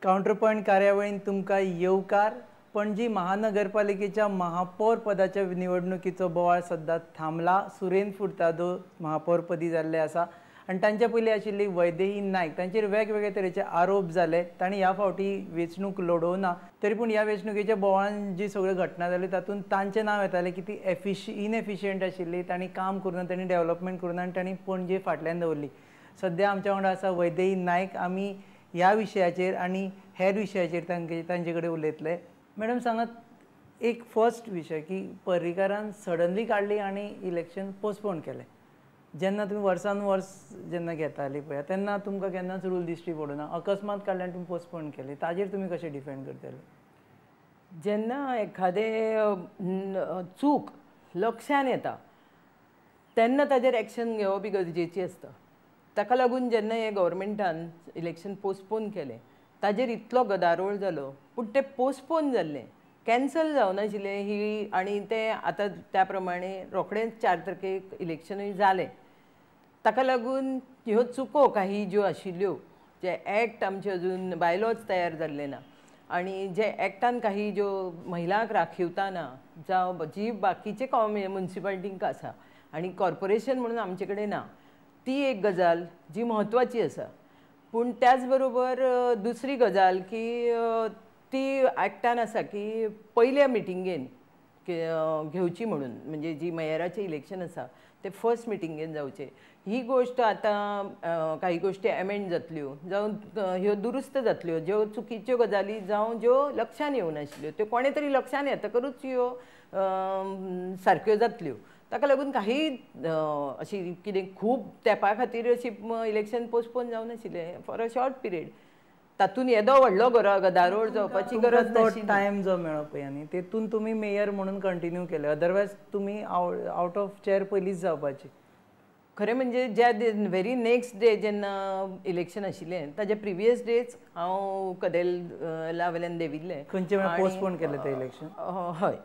Counterpoint कार्यावळीन तुमकां येवकार. पणजी महानगरपालिकेच्या महापौर पदाच्या निवडणुकीचो बोवाळ सद्दां थांबला. सुरेन फुर्तादो महापौरपदी जाल्ले आसा आनी तांच्या पयलीं आशिल्ली वैदेही नायक. तांचेर वेगवेगळे तरेचे आरोप जाले. तांणी ह्या फावटी वेंचणूक लडोवना, तरी पूण ह्या वेंचणुकेच्या बोवाळान जी सगळ्यो घटना जाल्यो तातूंत तांचें नांव येतालें की ती इनएफिशियंट आशिल्ली, तांणी काम करूं ना, तांणी डेव्हलपमेंट करूं ना आनी तांणी पणजे फाटल्यान दवरली. सद्या आमच्या वांगडा आसा वैदेही नायक. आमी ह्या विशयाचेर आनी हेर विशयाचेर तांचे कडेन उलयतले. मॅडम सांगात, एक फर्स्ट विशय की पर्रीकारान सडनली काडली आनी इलेक्शन पोस्टपोन केलें. जेन्ना तुमी वर्सान वर्स जेन्ना घेताली पळय तेन्ना तुमकां केन्नाच रूल दिश्टी पडूना, अकस्मात काडले आनी तुमी पोस्टपोन केले, ताजेर तुमी कशें डिफेंड करतले? जेन्ना एखादें चूक लक्षान येता तेन्ना ताजेर एक्शन घेवप बी गरजेची आसता. ताका लागून जेन्ना हे गव्हर्मेंटान इलेक्शन पोस्टपोन केलें ताजेर इतलो गदारोळ जालो, पूण तें पोस्टपोन जाल्लें, कॅन्सल जावनाशिल्लें ही, आनी तें आतां त्या प्रमाणे रोखडेंच 4 तारखेक इलेक्शनूय जालें. ताका लागून ह्यो चुको काही ज्यो आशिल्ल्यो, जे एक्ट आमचे अजून बायलॉज तयार जाल्ले ना आनी जे एक्टान काही ज्यो महिलांक राखीवता ना, जावं जी बाकीचे म्युनिसिपालिटींक आसा आनी कॉर्पोरेशन म्हणून आमचे कडेन ना, ती एक गजाल जी म्हत्वाची आसा. पूण त्याच बरोबर दुसरी गजाल की ती एक्टान आसा की पयल्या मिटिंगेन घेवची म्हणून, म्हणजे जी मेयराचें इलेक्शन आसा ते फर्स्ट मिटिंगेन जावचें. ही गोश्ट आतां काही गोश्टी एमेंड जातल्यो, जावं ह्यो दुरुस्त जातल्यो, ज्यो चुकीच्यो गजाली जावं ज्यो लक्षान येवनाशिल्ल्यो त्यो कोणें तरी लक्षान येतकरूच ह्यो सारक्यो जातल्यो. ताका लागून काही अशी कितें खूब तेंपा खातीर अशी इलेक्शन पोस्टपोन जावनाशिल्लें, फॉर अ शॉर्ट पिरियड. तातूंत येदो व्हडलो गदारोळ जावपाची गरज नाशिल्ली. टायम जो मेळ्ळो पळय न्ही तेतून तुमी मेयर म्हणून कंटिन्यू केले, अदरवायज तुमी आवट ऑफ चेअर पयलींच जावपाची. खरें म्हणजे ज्या व्हेरी नेक्स्ट डे जेन्ना इलेक्शन आशिल्लें ताज्या प्रिवियस डेच हांव कदेला वयल्यान देंविल्लें. खंयचे पोस्टपोन केलें तें इलेक्शन? हय,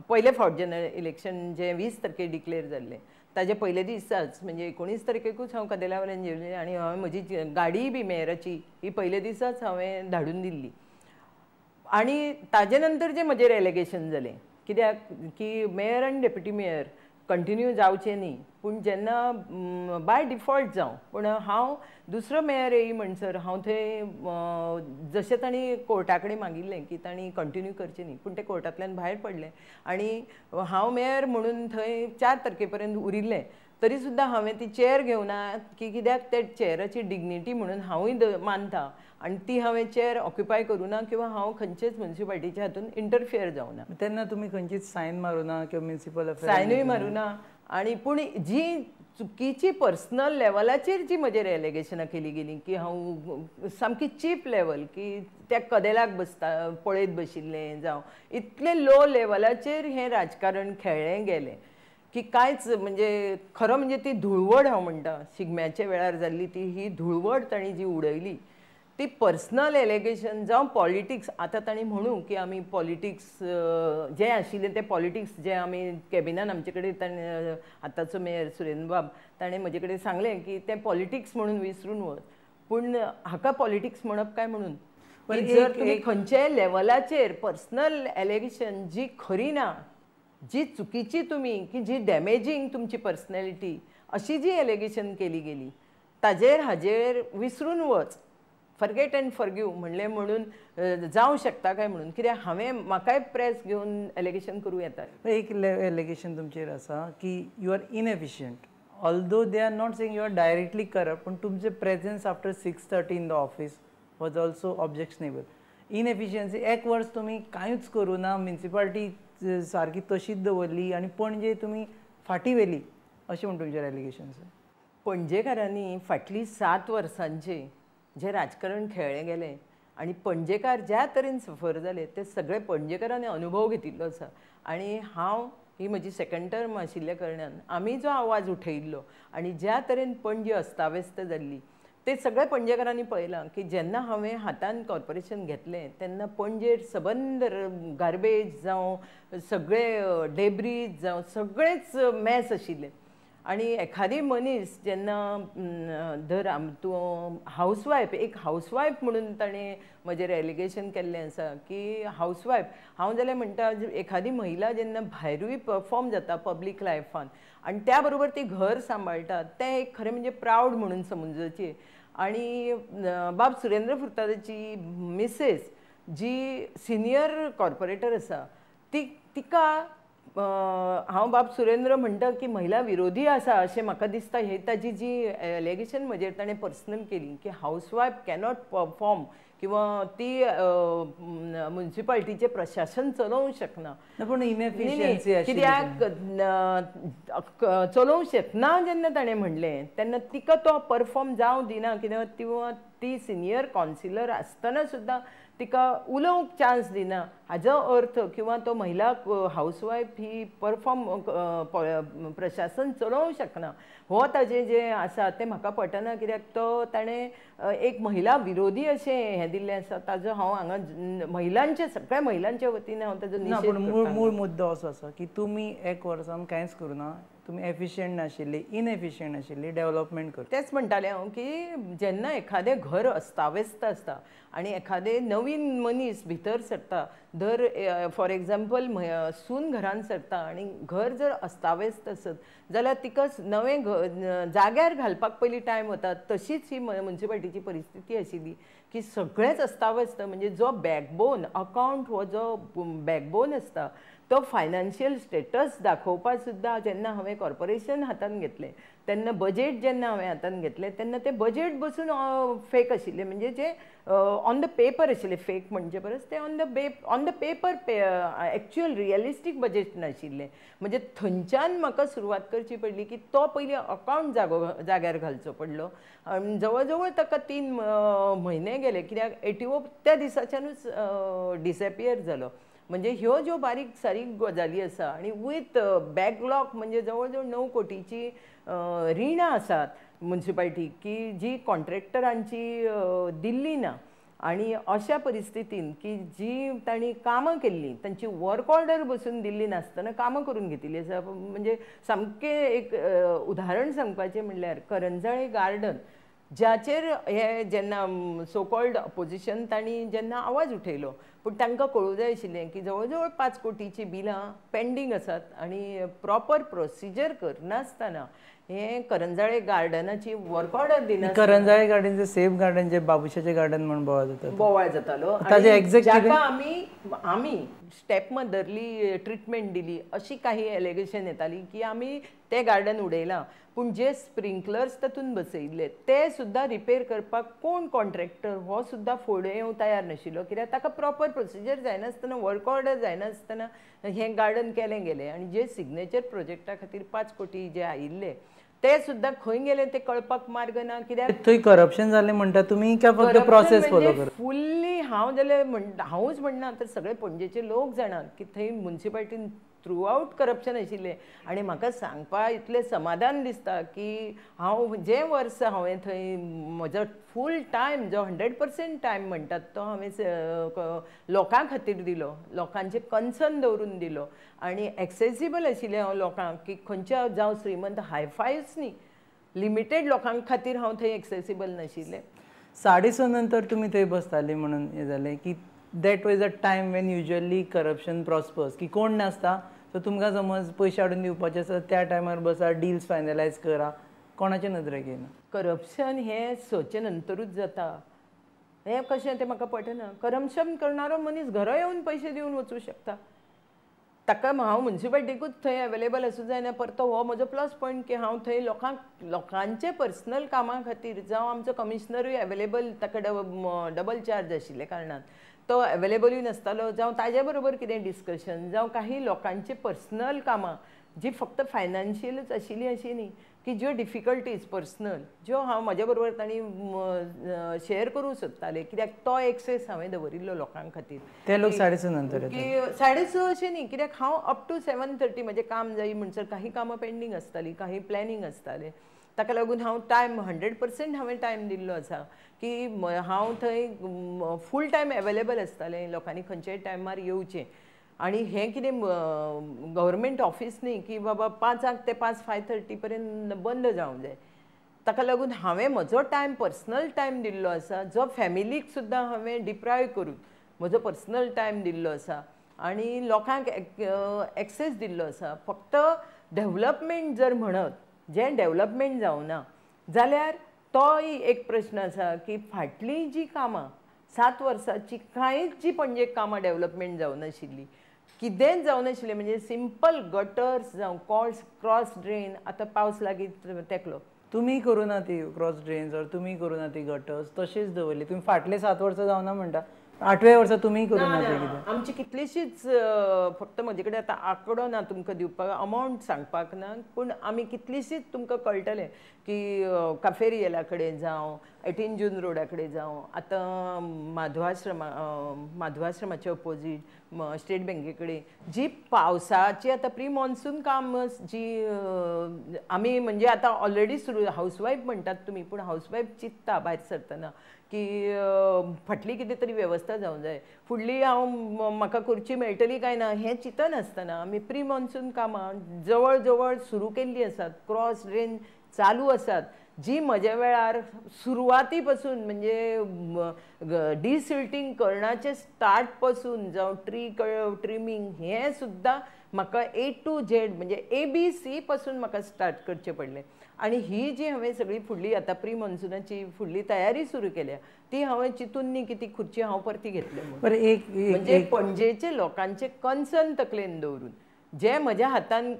पयले फावट जेन्ना इलेक्शन जें 20 तारखेक डिक्लेअर जाल्लें ताजे पयले दिसाच, म्हणजे 19 तारखेकूच हांव कदेला वयल्यान जेवलें आनी हांवें म्हजी गाडीय बी मेयराची ही पयले दिसाच हांवें धाडून दिल्ली. आनी ताजे नंतर जें म्हजेर एलिगेशन जालें, कित्याक की मेयर आनी डेप्युटी मेयर कंटिन्यू जावचें न्ही, पूण जेन्ना बाय डिफॉल्ट जावं, पूण हांव दुसरो मेयर येई म्हणसर हांव थंय जशें तांणी कोर्टा कडेन मागिल्लें की तांणी कंटिन्यू करचें न्ही, पूण तें कोर्टांतल्यान भायर पडलें आनी हांव मेयर म्हणून थंय 4 तारखे पर्यंत उरिल्लें. तरी सुद्दां हांवें ती चेअर घेवना की कित्याक त्या चेअराची डिग्निटी म्हणून हांवूय मानता आनी ती हांवें चेअर ऑक्युपाय करूं ना किंवा हांव खंयचेच म्युनिसिपालिटीच्या हातून इंटरफियर जावना. तेन्ना तुमी खंयचीच सायन मारूं ना किंवा म्युनिसिपल सायनूय मारूं ना. आनी पूण जी चुकीची पर्सनल लेवलाचेर जी म्हजेर एलिगेशनां केली गेली की हांव सामकी चीप लेवल की त्या कदेलाक बसता पळयत बशिल्लें, जावं इतलें लो लेवलाचेर हें राजकारण खेळ्ळें गेलें की कांयच म्हणजे खरो म्हणजे ती धुळवड हांव म्हणटा शिगम्याच्या वेळार जाल्ली ती ही धुळवड तांणी जी उडयली ती पर्सनल एलिगेशन जावं पॉलिटिक्स. आतां तांणी म्हणू की आमी पॉलिटिक्स जें आशिल्लें तें पॉलिटिक्स जें आमी कॅबिनान आमचे कडेन ताणें आतांचो मेयर सुरेंद्रबाब ताणें म्हजे कडेन सांगलें की तें पॉलिटिक्स म्हणून विसरून वच, पूण हाका पॉलिटिक्स म्हणप काय म्हणून जर तुमी खंयच्याय लेवलाचेर पर्सनल एलिगेशन जी खरी ना, जी चुकीची तुमी की जी डॅमेजींग तुमची पर्सनॅलिटी अशी जी एलिगेशन केली गेली ताजेर हाजेर विसरून वच, फॉरगेट अँड फॉरगिव म्हणलें म्हणून जावं शकता काय म्हणून, कित्याक हांवें म्हाकाय प्रेस घेवन एलिगेशन करूं येता. एक एलिगेशन तुमचेर आसा की you are inefficient, although they are not saying you are directly corrupt, पूण तुमचें presence after 6:30 in the office was also objectionable. Inefficiency, एक वर्स तुमी कांयच करूं ना, म्युनिसिपालिटी सारकी तशीच दवरली आनी पणजे तुमी फाटीं व्हेली अशें म्हूण तुमचेर एलिगेशन आसा. पणजेकारांनी फाटलीं 7 वर्सांचे जें राजकारण खेळ्ळें गेलें आनी पणजेकार ज्या तरेन सफर जाले ते सगळे पणजेकारांनी अनुभव घेतिल्लो आसा. आनी हांव ही म्हजी सेकंड टर्म आशिल्ल्या कारणान आमी जो आवाज उठयिल्लो आनी ज्या तरेन पणजी अस्ताव्यस्त जाल्ली ते सगळे पणजेकारांनी पळयलां की जेन्ना हांवें हातान कॉर्पोरेशन घेतलें तेन्ना पणजेर सबंद गार्बेज जावं सगळे डेब्रीज जावं सगळेच मॅस आशिल्लें. आनी एखादी मनीस जेन्ना धर तूं हावसवायफ, एक हावसवायफ म्हणून ताणें म्हजेर एलिगेशन केल्लें आसा की हावसवायफ हांव जाल्यार म्हणटा एखादी महिला जेन्ना भायरूय परफॉर्म जाता पब्लीक लायफान आनी त्या बरोबर ती घर सांबाळटा तें एक खरें म्हणजे प्रावड म्हणून समजचें. आनी बाब सुरेंद्र फुर्तादाची मिसेस जी सिनियर कॉर्पोरेटर आसा ती तिका हांव बाब सुरेंद्र म्हणटा की महिला विरोधी आसा अशें म्हाका दिसता. हे ताजी जी एलिगेशन म्हजेर ताणें पर्सनल केली की हावसवायफ कॅनॉट परफॉर्म किंवा ती म्युनिसिपालिटीचें प्रशासन चलोवंक शकना, पूण इनएफिशियन्सी कित्याक चलोवंक शकना जेन्ना ताणें म्हणलें तेन्ना तिका तो परफॉर्म जावं दिना, कित्याक ती सिनियर कावन्सिलर आसतना सुद्दां तिका उलोवंक चान्स दिना. हाजो अर्थ किंवा तो महिला हावसवायफ ही परफॉर्म प्रशासन चलोवंक शकना हो ताजें जें आसा तें म्हाका पटना, कित्याक तो ताणें एक महिला विरोधी अशें हें दिल्लें आसा. ताजो हांव हांगा महिलांच्या सगळ्या महिलांच्या वतीन हांव ताजो निशेध करता. मूळ मुद्दो असो आसा की तुमी एक वर्सान कांयच करुना, तुमी एफिशियंट नाशिल्ली, इनएफिशियंट आशिल्ली, डेव्हलपमेंट कर. तेच म्हणटालें हांव की जेन्ना एखादें घर अस्ताव्यस्त आसता आनी एखादें नवीन मनीस भितर सरता, धर फॉर एग्जाम्पल सून घरान सरता आनी घर जर अस्ताव्यस्त आसत जाल्यार तिका नवें घर जाग्यार घालपाक पयलीं टायम वता. तशीच ही म्युनिसिपालिटीची परिस्थिती आशिल्ली की सगळेंच अस्ताव्यस्त, म्हणजे जो बॅकबोन अकावंट हो जो बॅकबोन आसता तो फायनान्शियल स्टेटस दाखोवपाक सुद्दां जेन्ना हांवें कॉर्पोरेशन हातान घेतलें तेन्ना बजेट जेन्ना हांवें हातान घेतलें तेन्ना तें बजेट बसून फेक आशिल्लें, म्हणजे जें ऑन the paper आशिल्लें, फेक म्हणचे परस तें on the paper actual realistic budget नाशिल्लें. म्हणजे थंयच्यान म्हाका सुरवात करची पडली की तो पयलीं अकावंट जाग्यार घालचो पडलो. जवळ जवळ ताका 3 म्हयने गेले, कित्याक एटीओ त्या दिसाच्यानूच डिसएपियर जालो. म्हणजे ह्यो ज्यो बारीक सारीक गजाली आसा आनी विथ बॅकलॉग म्हणजे जवळ जवळ 9 कोटीची रिणां आसात म्युनिसिपालिटीक की जी कॉन्ट्रॅक्टरांची दिल्ली ना. आनी अशा परिस्थितीन की जी तांणी कामां केल्लीं तांची वर्क ऑर्डर बसून दिल्ली नासतना कामां करून घेतिल्ली आसा. म्हणजे सामकें एक उदाहरण सांगपाचें म्हणल्यार करंजाळे गार्डन ज्याचेर हे जेन्ना सो कॉल्ड अपोजिशन तांणी जेन्ना आवाज उठयलो, पूण तांकां कळूं जाय आशिल्लें की जवळ जवळ 5 कोटीची बिलां पेंडींग आसात आनी प्रॉपर प्रोसिजर करनासतना हे करंजाळे गार्डनाची वर्क ऑर्डर दिना. करंजाळे गार्डन जे सेफ गार्डन जे बाबुशाचे गार्डन म्हण बोवाळ जाता, बोवाळ जातालो, ताजे एक्झॅक्ट जाका आमी आमी स्टेप मदरली ट्रिटमेंट दिली अशी काही एलिगेशन येताली की आमी ते गार्डन उडयलां, पूण जे स्प्रिंकलर्स तातूंत बसयल्ले ते सुद्दां रिपेर करपाक कोण कॉन्ट्रॅक्टर हो सुद्दां फुडें येवंक तयार नाशिल्लो, कित्याक ताका प्रॉपर प्रोसिजर जायनासतना वर्क ऑर्डर जायनासतना हें गार्डन केलें गेलें. आनी जे सिग्नेचर प्रोजेक्टा खातीर 5 कोटी जे आयिल्ले ते सुद्दां खंय गेले ते कळपाक मार्ग ना, कित्याक थंय करप्शन जालें म्हणटा तुमी काय फक्त प्रोसेस फॉलो कर फुल्ली. हांव जाल्यार हांवूच म्हणना तर सगळे पणजेचे लोक जाणात की थंय म्युनिसिपालिटीन थ्रू आवट करप्शन आशिल्लें. आनी म्हाका सांगपा इतलें समाधान दिसता की हांव जें वर्स हांवें थंय म्हजो फूल टायम जो 100% टायम म्हणटात तो हांवें लोकां खातीर दिलो, लोकांचें कन्सर्न दवरून दिलो आनी एक्सेसिबल आशिल्लें हांव लोकांक की खंयच्या जावं श्रीमंत हायफायच न्ही, लिमिटेड लोकां खातीर हांव थंय एक्सेसिबल नाशिल्लें. 6:30 नंतर तुमी थंय बसताली म्हणून हें जालें की that was a time when usually corruption prospers, की कोण नासता सो तुमकां समज पयशे हाडून दिवपाचे आसा त्या टायमार बसा डील्स फायनलायज करा, कोणाचे नदरेक येना. करप्शन हें 6 नंतरूच जाता हें कशें तें म्हाका पटना. करप्शन करणारो मनीस घरा येवन पयशे दिवन वचूं शकता, ताका हांव म्युनिसिपालिटीकूच थंय अवेलेबल आसूं जायना. परतो हो म्हजो प्लस पॉयंट की हांव थंय लोकांचे पर्सनल कामां खातीर जावं आमचो कमिशनरूय अवेलेबल ताका डबल चार्ज आशिल्ल्या कारणान तो अवेलेबलूय नासतालो, जावं ताजे बरोबर कितें डिस्कशन जावं काही लोकांचे पर्सनल कामां जी फक्त फायनान्शियलूच आशिल्ली अशी न्ही की ज्यो डिफिकल्टीज पर्सनल ज्यो हांव म्हज्या बरोबर तांणी शेअर करूंक सोदताले, कित्याक तो एक्सेस हांवें दवरिल्लो लोकां खातीर. ते लोक 6:30 नंतर की 6:30 अशें न्ही, कित्याक हांव अप टू 7:30 म्हजें काम जाय म्हणसर काही कामां पेंडींग आसतालीं, काही प्लॅनिंग आसतालें, ताका लागून हांव टायम 100% हांवें टायम दिल्लो आसा की हांव थंय फूल टायम एवेलेबल आसतालें, लोकांनी खंयच्याय टायमार येवचें. आनी हें कितें गव्हर्मेंट ऑफिस न्ही की बाबा 5 ते 5:30 पर्यंत बंद जावंक जाय. ताका लागून हांवें म्हजो टायम पर्सनल टायम दिल्लो आसा, जो फॅमिलीक सुद्दां हांवें डिप्रायव करून म्हजो पर्सनल टायम दिल्लो आसा आनी लोकांक एक्सेस दिल्लो आसा. फक्त डेवलपमेंट जर म्हणत जें डेवलपमेंट जावना जाल्यार तोय एक प्रश्न आसा की फाटलीं जीं कामां 7 वर्सांची कांयच जी पणजेक कामां डेवलपमेंट जावनाशिल्ली, कितेंच जावनाशिल्लें. म्हणजे सिंपल गटर्स जावं क्रॉस ड्रेन, आतां पावस लागीं तेंकलो, तुमी करूं ना ती क्रॉस ड्रेन्स ऑर तुमी करूं ना ती गटर्स तशेंच दवरली. तुमी फाटले 7 वर्सां जावना म्हणटा, 8व्या वर्सा तुमी करूं ना ते कितें? आमची कितलीशीच, फक्त म्हजे कडेन आतां आंकडो ना तुमकां दिवपाक, अमावंट सांगपाक ना, पूण आमी कितलीशीच तुमकां कळटलें की काफेरियला कडेन जावं, 18 जून रोडा कडेन जावं, आतां माधवाश्रमाच्या ओपोजीट स्टेट बँके कडेन जी पावसाची आतां प्री मॉन्सून काम जी आमी म्हणजे आतां ऑलरेडी सुरू. हावसवायफ म्हणटात तुमी, पूण हावसवायफ चिंतता भायर सरतना की फाटली कितें तरी वेवस्था जावंक जाय, फुडली हांव म्हाका खुर्ची मेळटली काय ना हें चिंतनासतना आमी प्री मॉन्सून कामां जवळ जवळ सुरू केल्लीं आसात. क्रॉस ड्रेन चालू आसात जी म्हज्या वेळार सुरवाती पासून म्हणजे डिसिल्टींग करण्याचे स्टार्ट पासून जावं ट्री ट्रिमींग हें सुद्दां म्हाका ए टू झेड म्हणजे ए बी सी पासून म्हाका स्टार्ट करचें पडलें. आनी ही जी हांवें सगळी फुडली आतां प्री मॉन्सुनाची फुडली तयारी सुरू केल्या ती हांवें चिंतून न्ही की ती खुर्ची हांव परती घेतली. म्हणजे पणजेचे लोकांचे कन्सर्न तकलेन दवरून जे म्हज्या हातान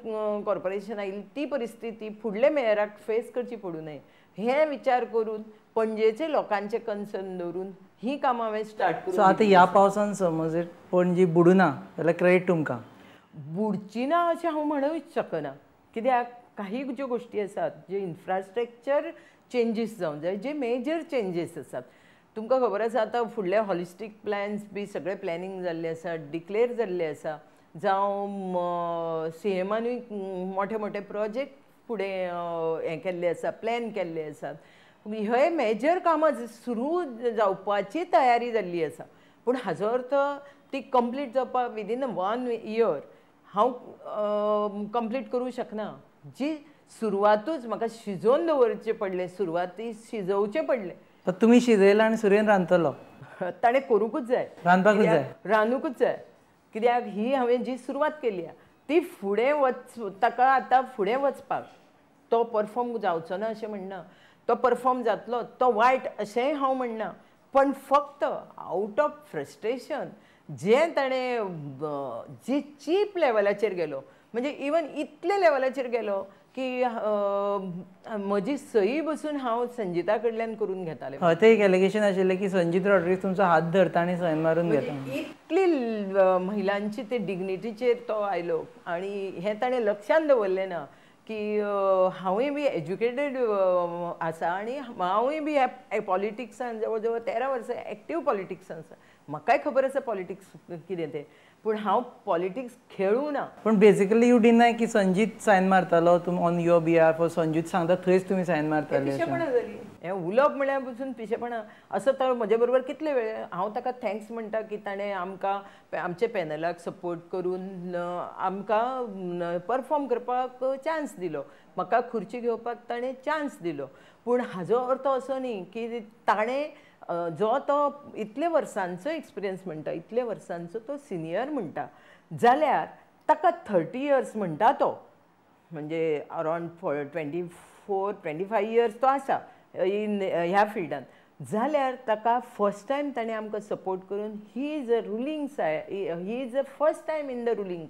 कॉर्पोरेशन आयिल्ली ती परिस्थिती फुडले मेयराक फेस करची पडूं नये हे विचार करून पणजेचे लोकांचे कन्सर्न दवरून ही कामां हांवें स्टार्ट करून. सो आतां ह्या पावसान समज पणजी बुडूना जाल्यार क्रेडीट तुमकां. बुडची ना अशें हांव म्हणूंक शकना, कित्याक काही ज्यो गोश्टी आसात जे इन्फ्रास्ट्रक्चर चेंजीस जावंक जाय, जे मेजर चेंजीस आसात तुमकां खबर आसा. आतां फुडले हॉलिस्टीक प्लॅन्स बी सगळे प्लॅनिंग जाल्ले आसा, डिक्लेर जाल्ले आसा, जावं सीएमानूय मोठे मोठे प्रोजेक्ट फुडें हें केल्ले आसा, प्लॅन केल्ले आसात. हे मेजर कामां सुरू जावपाची तयारी जाल्ली आसा, पूण हाजो अर्थ ती कंप्लीट जावपाक विदीन 1 इयर हांव कंप्लीट करूं शकना. जी सुरवातूच म्हाका शिजोवन दवरचें पडलें, सुरवाती शिजोवचें पडलें. तुमी शिजयला आनी सुरेन रांदतलो, ताणें करूंकूच जाय, रांदपाकूच जाय, रांदूकूच जाय. कित्याक ही हांवें जी सुरवात केली ती फुडें वच, ताका आतां फुडें वचपाक तो परफॉर्म जावचो ना अशें म्हणना, तो परफॉर्म जातलो, तो वायट अशेंय हांव म्हणना, पण फक्त आवट ऑफ फ्रस्ट्रेशन जें ताणें जी चीप लेवलाचेर गेलो, म्हणजे इवन इतले लेवलाचेर गेलो की म्हजी सही बसून हांव संजिता कडल्यान करून घेतालें. हय, तें एक एलिगेशन आशिल्लें की संजीत रॉड्रिग्स तुमचो हात धरता आनी सही मारून घेता. इतली महिलांची ते डिग्निटीचेर तो आयलो आनी हें ताणें लक्षांत दवरलें ना की हांवूय बी एज्युकेटेड आसा आनी हांवूय बी ह्या पॉलिटिक्सान जवळ जवळ 13 वर्सां एक्टीव पॉलिटिक्सान आसा, म्हाकाय खबर आसा पॉलिटिक्स कितें तें, पूण हांव पॉलिटिक्स खेळूं ना. पूण बेसिकली you deny की संजीत सायन मारतालो तुमी ऑन your behalf, Sanjeet सांगता थंयच तुमी सायन मारताले. पिशेपणां जाली हें उलोवप म्हळ्यार पसून पिशेपणां. असो तो म्हजे बरोबर कितले वेळ हांव ताका thanks म्हणटा की ताणें आमकां आमच्या पॅनलाक सपोर्ट करून आमकां परफॉर्म करपाक चान्स दिलो, म्हाका खुर्ची घेवपाक ताणें चान्स दिलो. पूण हाजो अर्थ असो न्ही की ताणें जो तो इतले वर्सांचो एक्सपिरियन्स म्हणटा, इतले वर्सांचो तो सिनियर म्हणटा जाल्यार ताका 30 इयर्स म्हणटा तो, म्हणजे अरावंड 24 25 इयर्स तो आसा इन ह्या फिल्डान, जाल्यार ताका फर्स्ट टायम ताणें आमकां सपोर्ट करून he is a ruling he is a first time in the ruling.